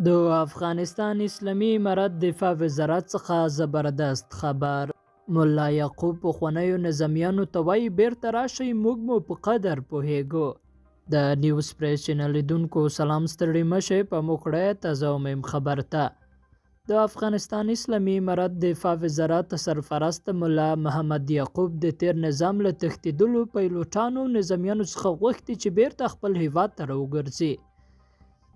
د افغانستان اسلامي امارت دفاع وزارت څخه زبردست خبر. ملا یعقوب پخوانیو نظامیانو ته وایي بیرته راشئ، موږ مو په قدر پوهیږو. د نیوز پریس چینل لیدونکو سلام، ستړي مه شئ په موکړه تازه او مهم خبر ته. د افغانستان اسلامي امارت دفاع وزارت سرپرست ملا محمد یعقوب د تیر نظام له تښتېدلو پیلوټانو او نظامیانو څخه غوښتي چې بیرته خپل هیواد ته راوګرځي.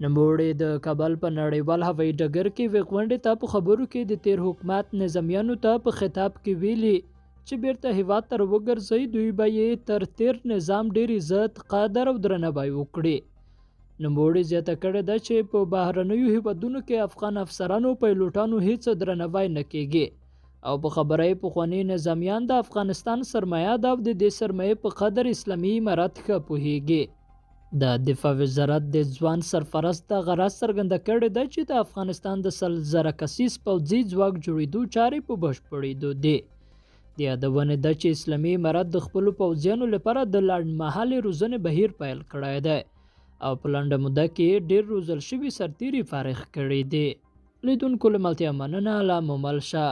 نوموړي د کابل په نړیوال هوایي ډګر کې یوې غونډې ته په خبرو کې د تیر حکومت نظامیانو ته په خطاب کې ویلي چې بیرته هیواد ته راوګرځئ، دوی به یې تر تیر نظام ډېر عزت، قدر او درناوی وکړي. نوموړي زیاته کړې ده چې په بهرنیو هیوادونو کې افغان افسرانو او پیلوټانو هیڅ درناوی نه کیږي او په خبره یې پخواني نظامیان د افغانستان سرمایه ده او د دې سرمایې په قدر اسلامي امارت ښه پوهیږي. د دفاع وزارت د ځوان سرپرست دغه راز څرګنده کړې ده چې د افغانستان د 100,000 کسیز پوځي ځواک جوړېدو چارې په بشپړېدو دي. د یادونې ده چې اسلامي امارت د خپلو پوځیانو لپاره د لنډمهالې روزنې بهیر پیل کړی دی او په لنډه موده کې یې ډېر روزل شوي سرتیري فارغ کړي دي. لیدونکو له ملتیا مننه، لا مو مل شه.